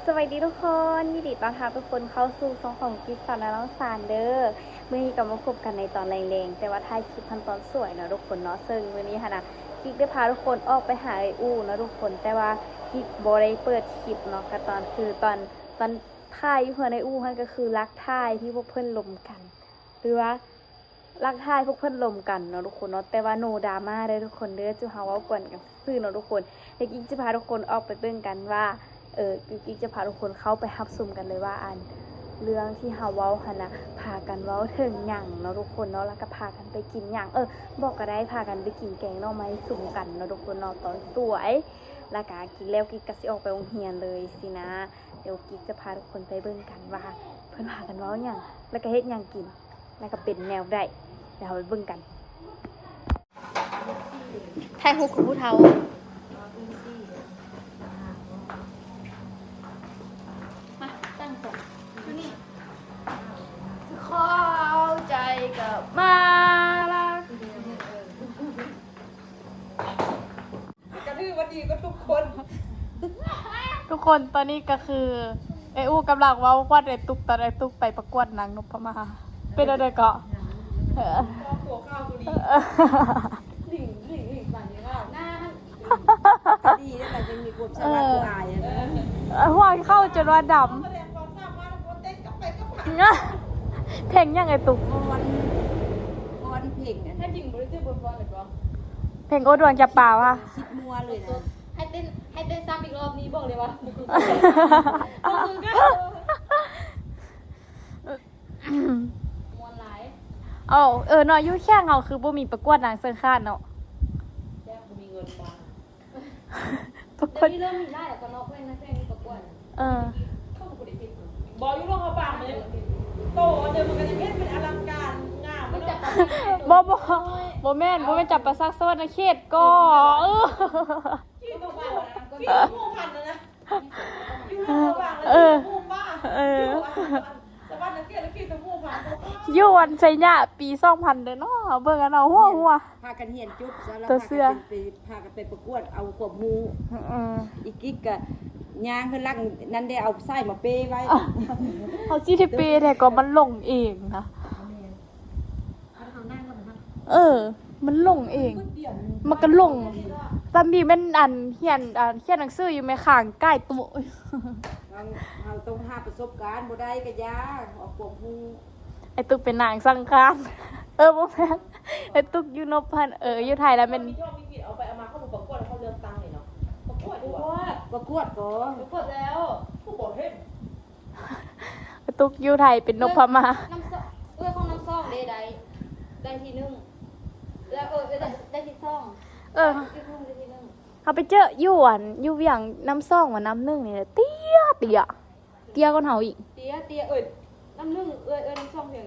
ສະບາຍດີທຸກຄົນ, ຍິນດີຕ້ອນຮັບທຸກຄົນເຂົ້າສູ່ຊ່ອງຂອງກິກສາວນ້ອຍລ້ອງຊານເດີ. ມື້ນີ້ກໍມາພົບກັນໃນຕອນແລງໆ, ແຕ່ວ່າຖ່າຍຄລິບຫັ້ນຕອນສວຍເນາະທຸກຄົນເນາະ. ເຊິ່ງມື້ນີ້ຫັ້ນນະ ກິກໄດ້ພາທຸກຄົນອອກໄປຫາເອື້ອຍອູ້ເນາະທຸກຄົນ, ແຕ່ວ່າກິກບໍ່ໄດ້ເປີດຄລິບເນາະ. ກໍຕອນ ຄືຕອນ ຕອນຖ່າຍຢູ່ເຮືອນເອື້ອຍອູ້ຫັ້ນ ກໍຄືຫຼັກຖ່າຍທີ່ພວກເພິ່ນລົມກັນ ຫຼືວ່າ ຫຼັກຖ່າຍພວກເພິ່ນລົມກັນເນາະທຸກຄົນເນາະ, ແຕ່ວ່າ no drama ເດີທຸກຄົນເດີ, ຈຸເຮົາເວົ້າກວນກັນຊື່ໆເນາະທຸກຄົນ. ແລ້ວກິກຈະພາທຸກຄົນອອກໄປເບິ່ງກັນວ່າ ເອີ ກິກຈະພາທຸກຄົນເຂົ້າໄປຮັບຊົມກັນເລີຍວ່າ ອັນ ເລື່ອງທີ່ເຮົາເວົ້າຫັ້ນນະ ພາກັນເວົ້າເຖິງຫຍັງເນາະທຸກຄົນເນາະ, ແລ້ວກໍພາກັນໄປກິນຫຍັງ. ເອີ ບອກກໍໄດ້, ພາກັນໄປກິນແກງໜໍ່ໄມ້ສຸມກັນເນາະທຸກຄົນເນາະ ຕອນສວຍ, ແລ້ວກໍກິນແລ້ວກິກກໍຊິອອກໄປໂຮງຮຽນເລີຍຊີ້ນະ. ດຽວກິກຈະພາທຸກຄົນໄປເບິ່ງກັນວ່າ ເພິ່ນພາກັນເວົ້າຫຍັງ ແລ້ວກໍເຮັດຫຍັງກິນ ແລ້ວກໍເປັນແນວໃດ, ດຽວເຮົາໄປເບິ່ງກັນ. ຖ່າຍຮູບກັບຜູ້ເຖົ້າ. ມາ ຕັ້ງກ່ອນ. ຢູ່ນີ້. ເຂົ້າໃຈກັບມາລະ. ກໍຖືວ່າດີກວ່າທຸກຄົນ. ທຸກຄົນ ຕອນນີ້ກໍຄື ເອື້ອຍອູ້ກຳລັງເວົ້າຄວັດເອື້ອຍຕຸກ ຕອນເອື້ອຍຕຸກໄປປະກວດນາງນົບພະມາ. ເປັນແນວໃດເກາະ? ເອີ ຕົວຂາວບໍ່ດີ. ເອີ ລິງ ລິງ ລິງ ບາດນີ້ວ່າໜ້າ ດີແລ້ວ ຍັງມີຄວາມສາມາດ ເອີ ຜູ້ອາຍຫັ້ນນະ. ເອີ ຫົວເຂົ້າຈົນວ່າດຳ. ສະແດງຄວາມສາມາດ ເຕັ້ນກັບໄປກັບມາ. ເພງຫຍັງເອື້ອຍຕຸກ? ຟ້ອນ ຟ້ອນເພງອັນ ໃຫ້ພິງບໍ່ໄດ້ຖືກບົດຟ້ອນເລີຍບໍ່? ເພງໂອ້ດວງຈຳປາວະ. ຄິດມົວເລີຍນະ. ໃຫ້ເຕັ້ນ ໃຫ້ເຕັ້ນຊ້ຳອີກລອບນີ້ ບອກເລີຍວ່າບໍ່ຄືກັນ ບໍ່ຄືກັນ. ມ່ວນຫຼາຍ. ເອົາ ເອີເນາະ ຢູ່ແຂວງເຮົາຄືບໍ່ມີປະກວດນາງສັງຂານເນາະ. ແຕ່ບໍ່ມີເງິນບໍ່. ປະກວດ ດຽວນີ້ເລີ່ມມີຫຼາຍແລ້ວເນາະ ແຂວງນະ ແຂວງປະກວດ. ເອີ ເຂົາກໍບໍ່ໄດ້ເຮັດເນາະ. ບໍ່ ຢູ່ຫຼວງພະບາງມັນຍັງໂຕ ດຽວມັນກໍຍັງເຮັດເປັນອະລັງການງາມເນາະ. ບໍ່ ບໍ່ ບໍ່ແມ່ນ ບໍ່ແມ່ນຈຳປາສັກ ສະຫວັນນະເຂດກໍ ເອີ ເອີ ຢູ່ຫຼວງພະບາງນະ ເອີ ຢູ່ຫຼວງພະບາງນະ ເອີ ຢູ່ສະຫວັນນະເຂດລະ ຂີ່ຕະໝູ່ຜ່ານ ຢູ່ອັນໄຊຍະປີສອງພັນເດ້ເນາະ. ເບິ່ງອັນເອົາຫົວ ຫົວ ພາກັນຮຽນຈົບຊະ ແລ້ວພາກັນໄປ ພາກັນໄປປະກວດເອົາຄວາມຮູ້. ອື ອີກິກກະຍ່າງຄືຫຼັງນັ້ນເດ້ ເອົາສາຍມາເປ້ໄວ້. ເຮົາຊິໄດ້ເປ້ແທ້ກໍມັນຫຼົງເອງນະ. ເອີ ມັນຫຼົງເອງ ມັນກໍຫຼົງ. ຕອນນີ້ແມ່ນອັນຮຽນ ອັນຮຽນໜັງສືຢູ່ ແມ່ຄ້າງກາຍໂຕະ. ເຮົາ ເຮົາຕ້ອງຫາປະສົບການ ບໍ່ໄດ້ກະຢ່າ ອອກຄວາມຮູ້. ໄອ້ຕຸກເປັນນາງສັງຂານ ເອີ ບໍ່ແມ່ນ ໄອ້ຕຸກຢູ່ນົບພັນ ເອີ ຢູ່ໄທລະແມ່ນ ມີທອກມີຜິດ ເອົາໄປເອົາມາ ເຂົາບໍ່ປະກວດ ເຂົາເລືອກຕັ້ງນີ້ເນາະ. ປະກວດຢູ່ຫວາ? ປະກວດ ປະກວດກໍ ປະກວດແລ້ວ ຜູ້ບໍ່ເຫັນ. ຕຸກຢູ່ໄທເປັນນົບພະມາ. ນ້ຳຊອງ ເອື້ອຍຂອງນ້ຳຊອງເດ້ ໄດ້ ໄດ້ທີໜຶ່ງ ແລ້ວ ເອີ ໄດ້ ໄດ້ທີສອງ. ເອີ ໄດ້ທີໜຶ່ງ ໄດ້ທີໜຶ່ງ. ເຮົາໄປເຈີຢູ່ອັນ ຢູ່ວຽງ ນ້ຳຊອງວ່ານ້ຳໜຶ່ງນີ້ແຫຼະ ເຕ້ຍ ເຕ້ຍ ເຕ້ຍກວ່າເຮົາອີກ. ເຕ້ຍ ເຕ້ຍ ເອີຍ ນ້ຳໜຶ່ງ ເອື້ອຍ ເອື້ອຍ ນ້ຳຊອງພຽງ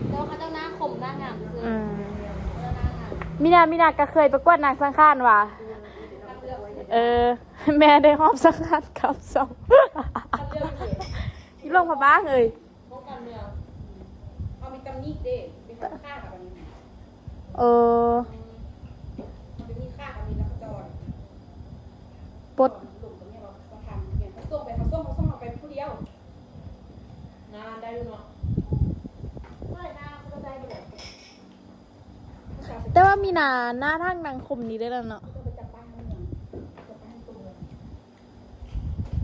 ແຕ່ວ່າເຂົາເຈົ້າໜ້າຄົມໜ້າງາມຊື່ໆ. ອືມ ເຂົາເຈົ້າໜ້າງາມ. ມີນາ ມີນາກໍເຄີຍປະກວດນາງສັງຂານວ່າ. ເອີ ແມ່ໄດ້ຮອບສັງຂານກັບສອງ ຢູ່ຫຼວງພະບາງເອີຍ. ປ້ອງກັນເມືອງ ເຮົາມີຕຳໜິເດ້ ເປັນຄົນຂ້າກັບອັນນີ້. ເອີ ເຮົາເປັນມີຂ້າກັບມີລາພະຈອນ ປົດ ລົງຕົງນີ້ວ່າເຂົາທຳ ເຂົາສົ່ງໄປ ເຂົາສົ່ງ ເຂົາສົ່ງເຮົາໄປຜູ້ດຽວ. ນານໄດ້ຢູ່ເນາະ ແຕ່ວ່າມີນາ ໜ້າທາງນາງຄົມນີ້ເດ້ລະເນາະ.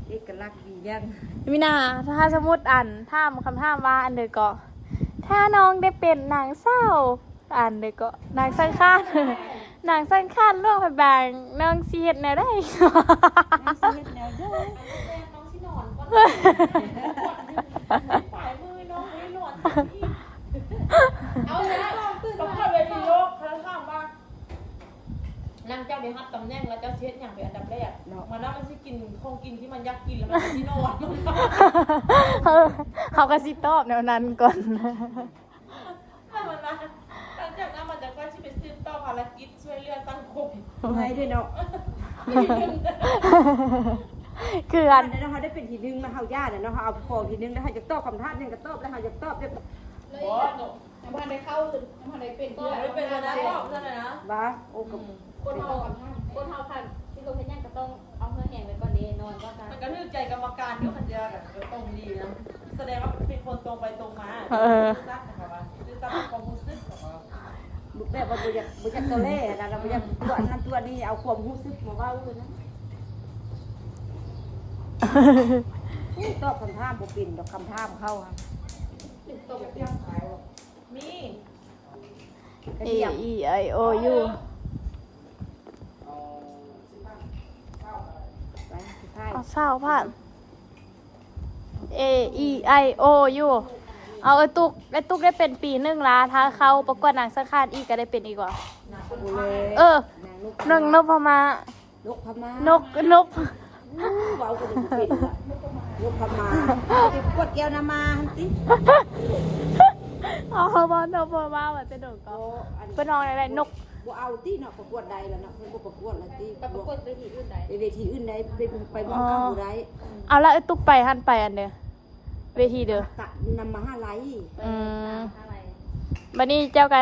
ເອກະລັກດີຢ່າງ ມີນາ ຖ້າສົມມຸດອັນ ຖາມຄຳຖາມວ່າອັນໃດເກາະ ຖ້ານ້ອງໄດ້ເປັນນາງສາວ ອັນໃດເກາະ ນາງສັງຂານ ນາງສັງຂານຫຼວງພະບາງ ນ້ອງຊິເຮັດແນວໃດ? ນ້ອງຊິເຮັດແນວໃດ? ນ້ອງຊິນອນກ່ອນ ປາຍມື້ນ້ອງບໍ່ໄດ້ນອນ. ເອົາລະ ປະກວດເວທີໂລກ ເຂົາຖາມວ່າ ຫຼັງຈາກໄດ້ຮັບຕຳແໜ່ງແລ້ວ ເຈົ້າຊິເຮັດຫຍັງເປັນອັນດັບແລກເນາະ? ມັນວ່າມັນຊິກິນຂອງກິນທີ່ມັນຢາກກິນ ແລ້ວມັນກໍຊິນອນ. ເອີ ເຮົາກໍຊິຕອບແນວນັ້ນກ່ອນ. ແລ້ວມັນວ່າ ຫຼັງຈາກນັ້ນມັນຈະຄ່ອຍຊິໄປສືບຕໍ່ພາລະກິດຊ່ວຍເຫຼືອສັງຄົມ. ເມື່ອຍເດ້ເນາະ. ຄືອັນ ເຮົາໄດ້ເປັນທີໜຶ່ງແລ້ວ ເຮົາຢ້ານແລ້ວເນາະ ເຮົາເອົາຂອງທີໜຶ່ງແລ້ວ ເຮົາຢາກຕອບຄຳຖາມຫຍັງກໍຕອບ ແລ້ວເຮົາຢາກຕອບແບບ ບໍ່ ຍັງບໍ່ທັນໄດ້ເຂົ້າ ຍັງບໍ່ທັນໄດ້ເປັນເທື່ອ ບໍ່ໄດ້ເປັນ ບໍ່ໄດ້ເປັນເທື່ອນະ ວ່າ ໂອ້ ອືມ ຄົນເຮົາ ຄົນເຮົາຄັນຊິລົງເຮັດຫຍັງກໍ ສະແດງວ່າເປັນຄົນຕົງໄປຕົງມາ. ເອີ ຊື່ສັດນະ ແບບວ່າຊື່ສັດໃນຄວາມຮູ້ສຶກ ແບບວ່າບໍ່ຢາກ ບໍ່ຢາກຕອແຫຼນະ ບໍ່ຢາກຕົວະນັ້ນຕົວະນີ້ ເອົາຄວາມຮູ້ສຶກມາເວົ້ານະ. ຕອບຄຳຖາມບໍ່ເປັນດອກ ຄຳຖາມເຂົາຫັ້ນ. ມີ A E I O U ໄປ ສຸດທ້າຍ ເອົາຊາວພັນ A E I O U ເອົາ ເອີ ຕຸກ ເອີ ຕຸກໄດ້ເປັນປີໜຶ່ງລະ ຖ້າເຂົ້າປະກວດນາງສັງຂານອີກກໍໄດ້ເປັນອີກຫວາ? ເອີ ນາງນົບ ນົບພະມາ ນົກພະມ້າ ນົກ ນົກ ເວົ້າກໍບໍ່ເປັນລະ ນົກພະມ້າ ໄປປະກວດແກ້ວນາມາຫັ້ນຕິ. ເອົາ ເວົ້ານົກພະມ້າວ່າແຕ່ດົນກໍ ເພິ່ນຮ້ອງໄດ້ ນົກ ບໍ່ເອົາຕິເນາະ ປະກວດໄດ້ລະເນາະ ເພິ່ນບໍ່ປະກວດລະຕິ ໄປປະກວດເວທີອື່ນໄດ້ ໄປເວທີອື່ນໄດ້ ໄປ ໄປໝ່ອງເກົ່າບໍ່ໄດ້. ເອົາລະ ເອີ ຕຸກໄປຫັ້ນໄປອັນເດີ ເວທີເດີ ນຳມະຫາໄລ ອືມ ມະຫາໄລ ບັດນີ້ເຈົ້າກໍ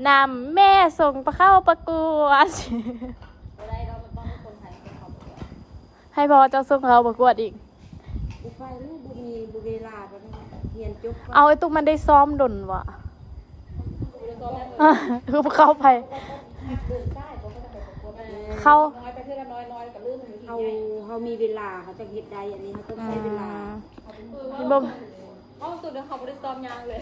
ນຳແມ່ສົ່ງປະເຂົ້າປະກວດ ບໍ່ໄດ້ ເຮົາຕ້ອງເປັນຄົນໄທເຂົ້າປະກວດ ໃຫ້ພໍ່ເຈົ້າສົ່ງເຂົ້າປະກວດອີກ. ບໍ່ໄປເລີຍ ບໍ່ມີ ບໍ່ເວລາ ບັດນີ້ຮຽນຈົບ ເອົາ ໄອ້ຕຸກມັນໄດ້ຊ້ອມດົນຫວາ? ບໍ່ໄດ້ຊ້ອມແລ້ວ ເອີ ເຂົ້າໄປ ເອີ ເຂົ້າ ນ້ອຍໄປເທື່ອລະນ້ອຍໆ ກໍເລີ່ມ ເຮົາ ເຮົາມີເວລາ ເຮົາຈັ່ງເຮັດໄດ້ ອັນນີ້ເຮົາຕ້ອງໃຊ້ເວລາ ອືມ ເບິ່ງ ເວົ້າຕົວເດີ ເຮົາບໍ່ໄດ້ຊ້ອມຫຍັງເລີຍ.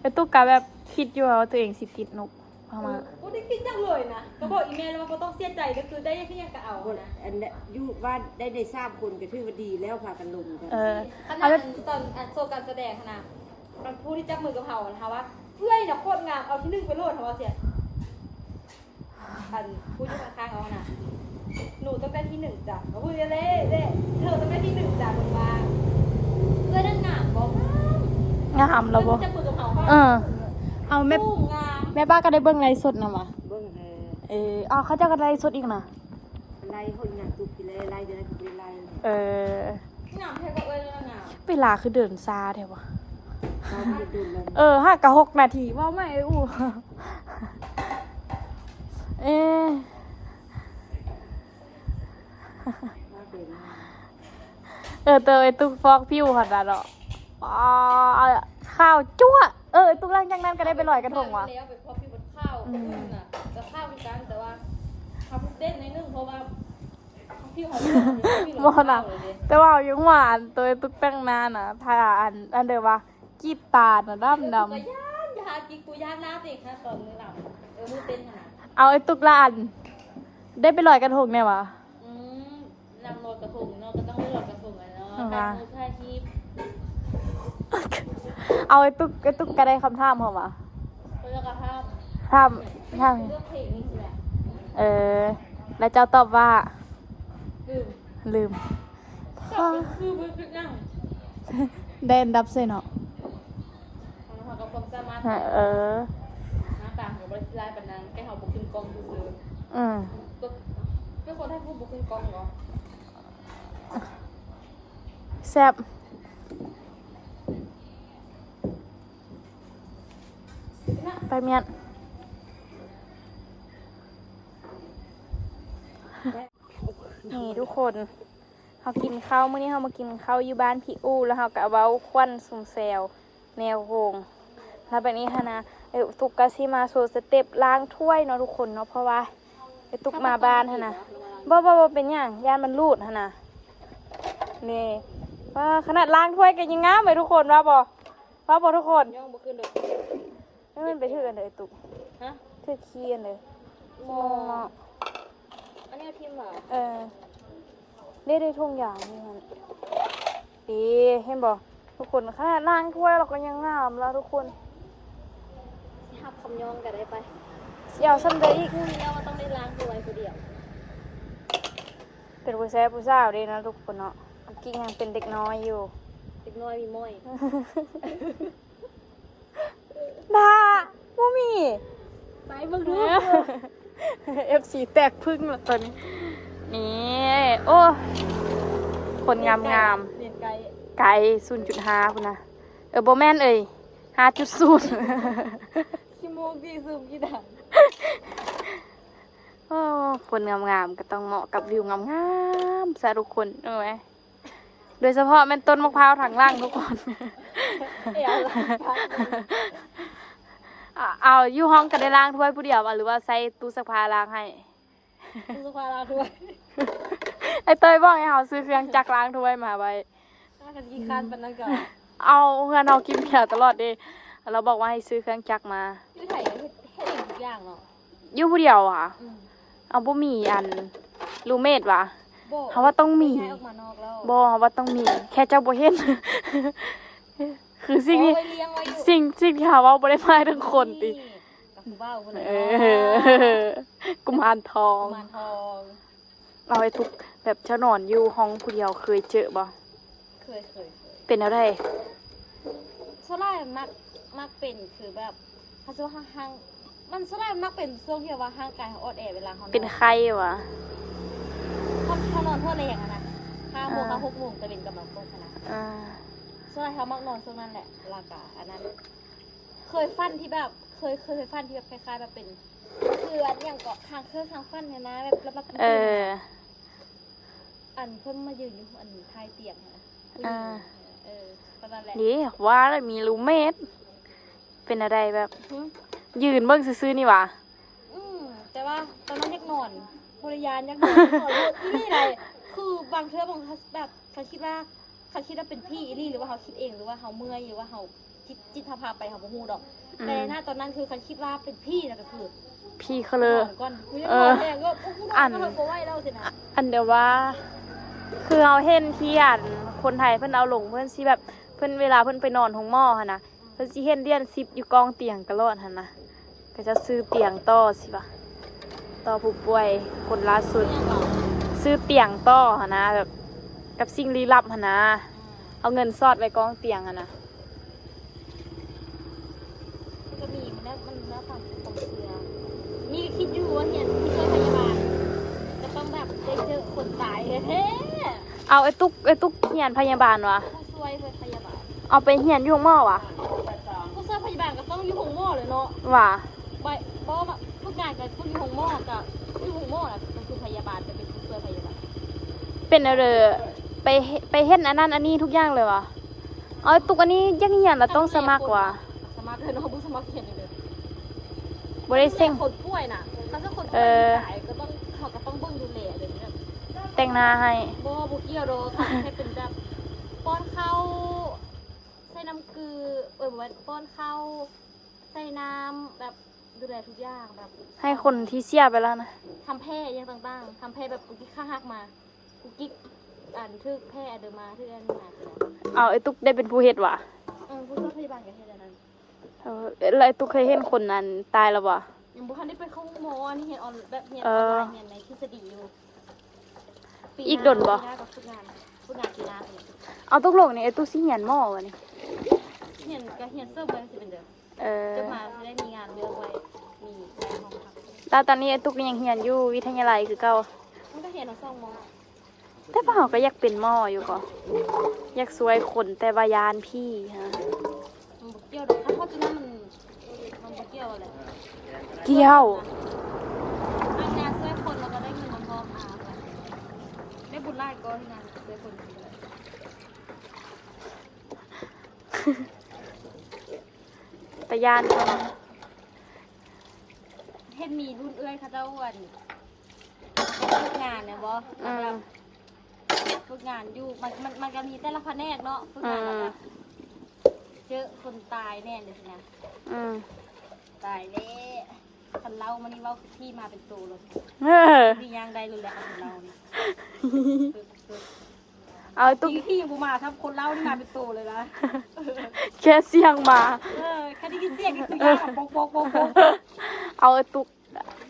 ແລ້ວຕຸກກະແບບຄິດຢູ່ວ່າຕົວເອງຊິຕິດນົກພະມ້າ ບໍ່ໄດ້ຄິດຫຍັງເລີຍນະ ກໍບອກອີ່ແມ່ແລ້ວວ່າບໍ່ຕ້ອງເສຍໃຈ ກໍຄືໄດ້ຄືຫຍັງກໍເອົານະ ອັນຢູ່ວ່າໄດ້ ໄດ້ສາມຄົນກໍຖືວ່າດີແລ້ວ ພາກັນລົມກັນ ເອີ ຂະໜາດຕອນ ອັນ ໂຊການສະແດງຫັ້ນນະ ມັນຜູ້ທີ່ຈັບມືກັບເຮົາຫັ້ນນະ ເຮົາວ່າ ເອື້ອຍນະໂຄດງາມ ເອົາທີໜຶ່ງໄປໂລດ ເຮົາວ່າຊີ້ ອັນຜູ້ຢູ່ຂ້າງໆເຮົາຫັ້ນນະ ໜູຕ້ອງໄດ້ທີໜຶ່ງຈ້ະ ເຮົາເວົ້າເລີຍເດ້ ເທີຕ້ອງໄດ້ທີໜຶ່ງຈ້ະ ເພິ່ນວ່າ ເອື້ອຍນັ້ນງາມບໍ່? ງາມ ງາມລະບໍ່? ຈັບມືກັບເຮົາ ເອີ ເອົາແມ່ ງາມ ແມ່ປ້າກໍໄດ້ເບິ່ງໄລຟ໌ສົດນຳຫວາ? ເບິ່ງ ເອີ ເອີ ເອົາ ເຂົາເຈົ້າກໍໄລຟ໌ສົດອີກນະ ໄລຟ໌ອີ່ຫຍັງຕຸກ ໄລ ໄລ ແຕ່ນັ້ນກໍບໍ່ໄດ້ໄລ ເອີ ງາມແທ້ກໍເອື້ອຍນັ້ນງາມ ເວລາຄືເດີນຊ້າແທ້ຫວາ? ເອີ ຫາກະຫົກນາທີ ເວົ້າໃໝ່ເອື້ອຍອູ ເອີ ເອີ ເຕີ ໄອ້ຕຸກຟອກຜິວຫັ້ນນະເນາະ ອໍ ຂາວຈັ້ວະ ເອີ ຕຸກ ຫຼັງຈາກນັ້ນກໍໄດ້ໄປລອຍກະທົງຫວາ? ແລ້ວໄປພອກຜິວມັນຂາວ ອືມ ຄົນອື່ນນະກໍຂາວຄືກັນ ແຕ່ວ່າເຮົາເດັ່ນໜ້ອຍໜຶ່ງ ເພາະວ່າຜິວເຮົາບໍ່ນະ ແຕ່ວ່າເຮົາຍັງວ່າອັນໂຕໄອ້ຕຸກແຕ່ງໜ້ານະ ຖ້າອັນ ອັນໃດວ່າ ກີບຕານະດຳໆ ແລ້ວກູກໍຢ້ານ ຢ່າຫາກິນ ກູຢ້ານໜ້າຕົວເອງຫັ້ນຕອນມື້ນຳ ເອີ ມື້ເຕັ້ນຫັ້ນນະ ເອົາ ໄອ້ຕຸກລະອັນ ໄດ້ໄປລອຍກະທົງແນ່ຫວາ? ອືມ ນຳລອຍກະທົງເນາະ ກໍຕ້ອງໄດ້ລອຍກະທົງແຫຼະເນາະ ເອີ ຖ່າຍຮູບຖ່າຍຄລິບ ເອົາ ໄອ້ຕຸກ ໄອ້ຕຸກກໍໄດ້ຄຳຖາມເຮົາຫວາ? ເພິ່ນກໍຖາມ ຖາມ ຖາມ ເລືອກເພງນີ້ແຫຼະ ເອີ ແລ້ວເຈົ້າຕອບວ່າ? ລືມ ລືມ ກໍຄືບໍ່ຄິດຫຍັງ ໄດ້ອັນດັບໃສ່ເນາະ ເຮົາກໍຄວາມສາມາດ ເອີ ໜ້າຕາເຮົາບໍ່ໄດ້ຂີ້ຮ້າຍປານນັ້ນ ແຕ່ເຮົາບໍ່ຂຶ້ນກ້ອງຊື່ໆ ອືມ ເປັນຄົນຖ່າຍຮູບບໍ່ຂຶ້ນກ້ອງເນາະ ແຊບ ໄປມ້ຽນ ນີ້ທຸກຄົນ ເຮົາກິນເຂົ້າ ມື້ນີ້ເຮົາມາກິນເຂົ້າຢູ່ບ້ານພີ່ອູ້ ແລ້ວເຮົາກໍເວົ້າຂວັນຊຸມແຊວແນວໂຮງ ແລ້ວບາດນີ້ຫັ້ນນະ ເອີ ຕຸກກະຊິມາໂຊສະເຕັບລ້າງຖ້ວຍເນາະທຸກຄົນເນາະ ເພາະວ່າໄອ້ຕຸກມາບ້ານຫັ້ນນະ ບໍ່ ບໍ່ ບໍ່ເປັນຫຍັງ ຢ້ານມັນຫຼູດຫັ້ນນະ ນີ້ ວ້າ ຂະໜາດລ້າງຖ້ວຍກໍຍັງງາມເລີຍທຸກຄົນ ວ່າບໍ່? ວ່າບໍ່ທຸກຄົນ? ຍັງບໍ່ຂຶ້ນດອກ ເອີ ມັນໄປຖືກອັນໃດຕຸກ? ຮະ? ຖືກຂີ້ອັນໃດ? ໝໍ້ ເນາະ ອັນນີ້ເອົາຖິ້ມຫວາ? ເອີ ເດ້ ເດ້ ຖົງຢາງຢູ່ຫັ້ນ ເດ້ ເຫັນບໍ່ທຸກຄົນ? ຂະໜາດລ້າງຖ້ວຍລາວກໍຍັງງາມລະທຸກຄົນ ຊິຮັບຄຳຍ້ອງກໍໄດ້ໄປ ຊິເອົາສ່ຳໃດອີກ? ຮູ້ແລ້ວວ່າຕ້ອງໄດ້ລ້າງຖ້ວຍຜູ້ດຽວ ເປັນຜູ້ແຊບຜູ້ສາວເດ້ເນາະທຸກຄົນເນາະ ກິ້ງຍັງເປັນເດັກນ້ອຍຢູ່ ເດັກນ້ອຍມີມ້ອຍ. ນາ ບໍ່ມີ ໃສ່ເບິ່ງດູ ເອັຟຊີແຕກພຶ້ງລະຕອນນີ້ ນີ້ ໂອ້ ຄົນງາມໆ ເໜັດໄກ ໄກ ສູນຈຸດຫ້າພຸ້ນນະ ເອີ ບໍ່ແມ່ນເອີຍ ຫ້າຈຸດສູນ ຂີ້ມູກດີ ຊູມຂີ້ດັງ ໂອ້ ຄົນງາມໆ ກໍຕ້ອງເໝາະກັບວິວງາມໆ ຊະທຸກຄົນ ເອີ. ໂດຍສະເພາະແມ່ນຕົ້ນໝາກພ້າວທາງຫຼັງທຸກຄົນ. ເອົາ ເອົາ ຢູ່ຫ້ອງກໍໄດ້ລ້າງຖ້ວຍຜູ້ດຽວຫວາ ຫຼືວ່າໃຊ້ຕູ້ຊັກຜ້າລ້າງໃຫ້? ຕູ້ຊັກຜ້າລ້າງຖ້ວຍ. ອ້າຍເຕີຍບອກໃຫ້ເຮົາຊື້ເຄື່ອງຈັກລ້າງຖ້ວຍມາໄວ້. ຖ້າຄັນຂີ້ຄ້ານປານນັ້ນກໍ ເອົາ ເຮືອນເຮົາກິນເບຍຕະຫຼອດເດ້ ລາວບອກວ່າໃຫ້ຊື້ເຄື່ອງຈັກມາ. ຢູ່ໄທກໍເຮັດ ເຮັດເອງທຸກຢ່າງເນາະ. ຢູ່ຜູ້ດຽວຫວາ? ອືມ. ເອົາ ບໍ່ມີອັນ ຣູມເມດຫວາ? ບໍ່. ເຮົາວ່າຕ້ອງມີ. ຍ້າຍອອກມານອກແລ້ວ. ບໍ່ ເຮົາວ່າຕ້ອງມີ ແຄ່ເຈົ້າບໍ່ເຫັນ. ຄືສິ່ງທີ່ ໂອ້ຍ ລ້ຽງໄວ້ຢູ່ ສິ່ງ ສິ່ງທີ່ເຮົາເວົ້າບໍ່ໄດ້ໝາຍເຖິງຄົນຕິ. ນີ້ ກັບຜູ້ບ່າວພຸ້ນແຫຼະ. ເອີ ເນາະ ກຸມານທອງ ກຸມານທອງ. ເອົາ ອ້າຍຕຸກ ແບບເຈົ້ານອນຢູ່ຫ້ອງຜູ້ດຽວເຄີຍເຈີບໍ່? ເຄີຍ ເຄີຍ ເຄີຍ. ເປັນແນວໃດ? ສ່ວນຫຼາຍມັກ ມັກເປັນຄືແບບ ເຂົາຊິວ່າຮ່າງ ມັນສ່ວນຫຼາຍມັກເປັນຊ່ວງທີ່ວ່າຮ່າງກາຍເຮົາອ່ອນແອເວລາເຮົານອນ ເປັນໄຂ້ຫວາ? ເຮົາ ເຮົານອນຫົວແລງຫັ້ນນະ ຫ້າໂມງ ອ່າ ຫາຫົກໂມງ ຕາເວັນກຳລັງຕົກຫັ້ນນະ. ອ່າ ສ່ວນຫຼາຍເຮົາມັກນອນຊ່ວງນັ້ນແຫຼະ ແລ້ວກະອັນນັ້ນ ເຄີຍຝັນທີ່ແບບ ເຄີຍ ເຄີຍ ເຄີຍຝັນທີ່ແບບຄ້າຍໆແບບເປັນ ຄືອັນຫຍັງເກາະ ຄ້າງເຄີຍຄ້າງຝັນຫັ້ນນະ ແບບຫຼັບໆຕື່ນໆ ເອີ ຫັ້ນນະ ອັນເພິ່ນມາຢືນຢູ່ອັນທ້າຍຕຽງຫັ້ນນະ ຜູ້ຍິງ ອ່າ ເອີ ປະມານນັ້ນແຫຼະ. ເດ້ ວ່າແລ້ວມີຣູມເມດ ເປັນແນວໃດແບບ ຫື? ຢືນເບິ່ງຊື່ໆນີ້ຫວາ? ອືມ ແຕ່ວ່າຕອນນັ້ນຢາກນອນ ບໍ່ໄດ້ຢ້ານ ຢາກນອນ ຢາກນອນໂລດ ອີ່ຫຼີໃດ. ຄືບາງເທື່ອບາງ ແບບ ຄັນຄິດວ່າ ຄັນຄິດວ່າເປັນຜີອີ່ຫຼີ ຫຼືວ່າເຮົາຄິດເອງ ຫຼືວ່າເຮົາເມື່ອຍ ຫຼືວ່າເຮົາຈິດ ຈິດເຮົາພາໄປ ເຮົາບໍ່ຮູ້ດອກ. ອືມ ແຕ່ນະຕອນນັ້ນຄືຄັນຄິດວ່າເປັນຜີນະ ກໍຄືຜີເລີ ນອນກ່ອນ ເອີ ອັນ ບໍ່ໄຫວແລ້ວຊີ້ນະ. ອັນແບບວ່າ ຄືເຮົາເຫັນທີ່ອັນຄົນໄທເພິ່ນເອົາລົງ ເພິ່ນຊິແບບ ເພິ່ນ ເວລາເພິ່ນໄປນອນໂຮງໝໍຫັ້ນນະ ເພິ່ນຊິເຫັນຫຼຽນສິບຢູ່ກ້ອງຕຽງຕະຫຼອດຫັ້ນນະ. ເຂົາເຈົ້າຊື້ຕຽງຕໍ່ຊິຫວາ ຕໍ່ຜູ້ປ່ວຍຄົນລ່າສຸດ ຊື້ຕຽງຕໍ່ຫັ້ນນະ ແບບກັບສິ່ງລີ້ລັບຫັ້ນນະ ອືມ ເອົາເງິນສອດໄວ້ກ້ອງຕຽງຫັ້ນນະ. ມັນກໍມີ ມັນແລ້ວ ມັນແລ້ວຕາມຄວາມເຊື່ອ. ມີຄິດຢູ່ວ່າຮຽນຜູ້ຊ່ວຍພະຍາບານ ກໍຕ້ອງແບບໄດ້ເຈີຄົນຕາຍແທ້ໆ. ເອົາ ອ້າຍຕຸກ ອ້າຍຕຸກຮຽນພະຍາບານຫວາ? ຜູ້ຊ່ວຍພະຍາບານ. ເອົາໄປຮຽນຢູ່ໂຮງໝໍຫວາ? ຜູ້ຊ່ວຍພະຍາບານກໍຕ້ອງຢູ່ໂຮງໝໍແຫຼະເນາະ. ຫວາ? ບໍ່ ບໍ່ ຝຶກງານກໍຝຶກຢູ່ໂຮງໝໍ ກໍຢູ່ໂຮງໝໍນະ ກໍຄືພະຍາບານ ກໍເປັນຜູ້ຊ່ວຍພະຍາບານ. ເປັນແນວໃດ ໄປ ໄປເຮັດອັນນັ້ນອັນນີ້ທຸກຢ່າງເລີຍຫວາ? ເອົາ ຕຸກ ອັນນີ້ຢາກຮຽນລະຕ້ອງສະໝັກຫວາ? ສະໝັກເລີຍເນາະ ບໍ່ສະໝັກຮຽນເລີຍ. ບໍ່ໄດ້ເສັງ ຄົນປ່ວຍນະ ຄັນຄົນປ່ວຍ ເອີ ຕາຍກໍຕ້ອງ ເຂົາກໍຕ້ອງເບິ່ງດູແລເດ້ ແຕ່ງໜ້າໃຫ້. ບໍ່ ບໍ່ກ່ຽວດອກ ເຂົາແຄ່ເປັນແບບປ້ອນເຂົ້າ ໃສ່ນ້ຳເກືອ ເອີ ບໍ່ແມ່ນ ປ້ອນເຂົ້າ ໃສ່ນ້ຳ ແບບດູແລທຸກຢ່າງ ແບບໃຫ້ຄົນທີ່ເສຍໄປແລ້ວນະ ທຳແຜອີ່ຫຍັງຕ່າງໆ ທຳແຜແບບກຸກກິກຂາຫັກມາ ກຸກກິກ ອັນຖືກແຜເດີມາ ຖືກອັນນີ້ມາ. ເອົາ ອ້າຍຕຸກໄດ້ເປັນຜູ້ເຮັດຫວາ? ເອີ ຜູ້ຊ່ວຍພະຍາບານກໍເຮັດອັນນັ້ນ. ເອີ ແລ້ວອ້າຍຕຸກເຄີຍເຫັນຄົນອັນຕາຍແລ້ວບໍ່? ຍັງບໍ່ທັນໄດ້ໄປເຂົ້າໂຮງໝໍ ອັນນີ້ຮຽນອອນ ແບບຮຽນ ເອີ ອອນລາຍ ຮຽນໃນທິດສະດີຢູ່. ອີກດົນບໍ່? ປີໜ້າກໍຝຶກງານ ຝຶກງານປີໜ້າ. ເອົາ ຕົກລົງນີ້ອ້າຍຕຸກຊິຮຽນໝໍບໍ່ນີ້? ຮຽນ ກໍຮຽນເສີມໄປຊິເປັນເດີ. ເອີ ຈົບມາຊິໄດ້ມີງານເລືອກໄວ້ ມີໄດ້ຫ້ອງພັກ. ແລ້ວຕອນນີ້ອ້າຍຕຸກກໍຍັງຮຽນຢູ່ວິທະຍາໄລຄືເກົ່າ? ມັນກໍຮຽນທັງສອງໝໍ. ແຕ່ວ່າເຮົາກໍຢາກເປັນໝໍຢູ່ກໍ ຢາກຊ່ວຍຄົນ ແຕ່ວ່າຢ້ານຜີຫັ້ນ. ມັນບໍ່ກ່ຽວດອກ ຖ້າເຮົາຈະນັ້ນມັນ ມັນບໍ່ກ່ຽວແຫຼະ. ກ່ຽວ. ອັນງານຊ່ວຍຄົນ ແລ້ວກໍໄດ້ເງິນນຳພ້ອມ ອາ ໄດ້ບຸນຫຼາຍກໍເຮັດງານຊ່ວຍຄົນ. ຕາຢ້ານເຂົາເນາະ. ເຫັນມີລຸ້ນເອື້ອຍເຂົາເຈົ້າ ອັນ ໄປຝຶກງານແມ່ນບໍ່? ອືມ ແບບຝຶກງານຢູ່ ມັນ ມັນ ມັນກໍມີແຕ່ລະພະແນກເນາະ ຝຶກງານ ອືມ ແລ້ວກໍເຈີຄົນຕາຍແນ່ຈັ່ງຊີ້ນະ. ອືມ ຕາຍແລ້ວ. ຄັນເລົ່າມານີ້ເວົ້າຄືຜີມາເປັນໂຕໂລດ. ເອີ ຊິຍ່າງໄດ້ໂລດແຫຼະ ຄັນເລົ່ານີ້. ເອົາ ຕຸກ ທີ່ ທີ່ບໍ່ມາ ຖ້າຄົນເລົ່ານີ້ມາເປັນໂຕເລີຍນະ. ແຄ່ສຽງມາ ເອີ ແຄ່ໄດ້ຍິນສຽງນີ້ຄືຍ່າງ ໂປກໆໆ. ເອົາ ອ້າຍຕຸກ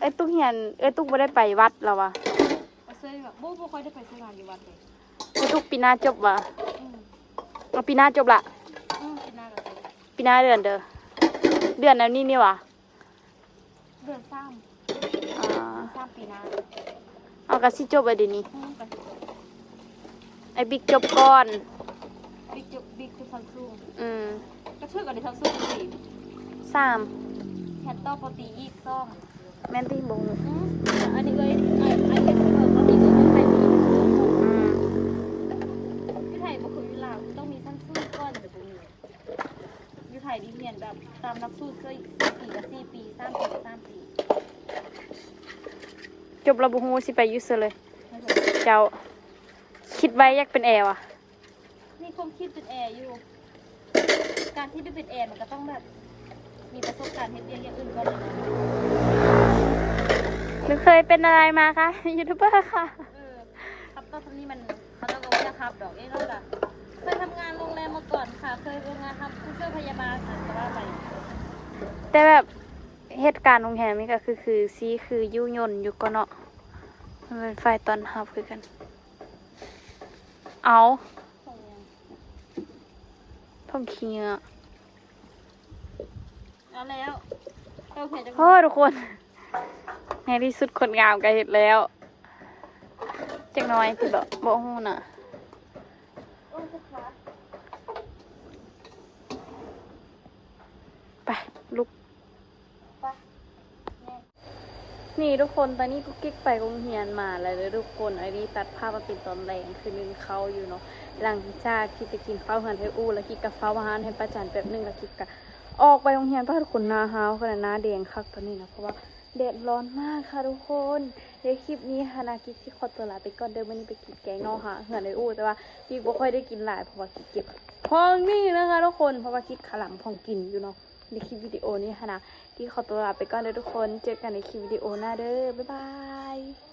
ອ້າຍຕຸກຮຽນ ອ້າຍຕຸກບໍ່ໄດ້ໄປວັດລະຫວາ? ໄປຊ່ວຍ ບໍ່ ບໍ່ຄ່ອຍໄດ້ໄປຊ່ວຍງານຢູ່ວັດເດ. ອ້າຍຕຸກປີໜ້າຈົບຫວາ? ອືມ ເອົາ ປີໜ້າຈົບລະ. ອືມ ປີໜ້າກໍຈົບ. ປີໜ້າເດືອນເດີ ເດືອນອັນນີ້ນີ້ຫວາ? ເດືອນສາມ ອ່າ ເດືອນສາມປີໜ້າ. ເອົາ ກໍຊິຈົບແລ້ວເດນີ້. ອືມ ກໍຊິຈົບ. ອ້າຍບິກຈົບກ່ອນ. ບິກຈົບ ບິກຈົບຊັ້ນສູງ. ອືມ ກໍຖືກກັນເດຊັ້ນສູງ. ສາມ ຮຽນຕໍ່ ປໍຕີ ອີກສອງ. ແມ່ນຕິ? ບໍ່ຮູ້. ອືມ ອັນນີ້ເອີຍ ອ້າຍ ອ້າຍເຫັນເພິ່ນວ່າ ຕອນນີ້ເອີຍໄປຢູ່ ອືມ ຢູ່ໄທບໍ່ ລາວບໍ່ຮູ້ຊິໄປຢູ່ໃສເລີຍ. ເຈົ້າຄິດໄວ້ຢາກເປັນແອວະ? ມີຄວາມຄິດເປັນແອຢູ່. ການທີ່ໄດ້ເປັນແອມັນກໍຕ້ອງແບບມີປະສົບການເຮັດວຽກຢ່າງອື່ນກ່ອນເນາະ. ໜູເຄີຍເປັນອະໄລມາຄະ? ຢູທູບເບີຄະ. ເອີ ຄຳຕອບສ່ຳນີ້ມັນ ເຂົາເຈົ້າກໍບໍ່ຢາກຮັບດອກ. ເອີ່ ເຮົາກໍເຄີຍທຳງານໂຮງແຮມມາກ່ອນຄ່ະ, ເຄີຍເປັນງານຮັບຜູ້ຊ່ວຍພະຍາບານ ກໍວ່າໄປ. ແຕ່ແບບເຮັດການໂຮງແຮມນີ້ກໍຄື ຄືຊິຄືຢູ່ຍົນຢູ່ກ່ອນເນາະ. ມັນເປັນຝ່າຍຕ້ອນຮັບຄືກັນ. ເອົາ ຖົງຫຍັງ? ຖົງຂີ້ເຫຍື້ອ. ເອົາແລ້ວ ເອົາແຄ່ຈັກ ໂອ້ ທຸກຄົນ ໃນທີ່ສຸດຄົນງາມກໍເຮັດແລ້ວ. ຈັກໜ້ອຍຕິ ບໍ່ ບໍ່ຮູ້ນະ. ໂອ້ຍ ສະພາບ ໄປ ລຸກ ໄປ. ນີ້ທຸກຄົນ ຕອນນີ້ກຸກກິກໄປໂຮງຮຽນມາແລ້ວເດີທຸກຄົນ. ອັນນີ້ຕັດພາບມາເປັນຕອນແລງ ຄືໜຶ່ງເຂົ້າຢູ່ເນາະ. ຫຼັງຈາກທີ່ໄປກິນເຂົ້າເຮືອນເອື້ອຍອູ້ ແລ້ວກິກກໍເຝົ້າຮ້ານໃຫ້ປ້າຈັນແປັບໜຶ່ງ ແລ້ວກິກກໍອອກໄປໂຮງຮຽນ. ປ້າ ທຸກຄົນ ໜ້າຮ້າວຂະໜາດ ໜ້າແດງຄັກຕອນນີ້ນະ ເພາະວ່າແດດຮ້ອນມາກຄ່ະທຸກຄົນ. ດຽວຄລິບນີ້ຫັ້ນນະ ກິກຊິຂໍຕົວລາໄປກ່ອນເດີ. ມື້ນີ້ໄປກິນແກງໜໍ່ຫາເຮືອນເອື້ອຍອູ້ ແຕ່ວ່າກິກບໍ່ຄ່ອຍໄດ້ກິນຫຼາຍ ເພາະວ່າກິກເກັບຫ້ອງນີ້ນະຄະທຸກຄົນ ເພາະວ່າກິກຄາລັງຂອງກິນຢູ່ເນາະ. ໃນຄລິບວິດີໂອນີ້ຫັ້ນນະ ກິກຂໍຕົວລາໄປກ່ອນເດີທຸກຄົນ. ເຈີກັນໃນຄລິບວິດີໂອໜ້າເດີ. ບາຍບາຍ.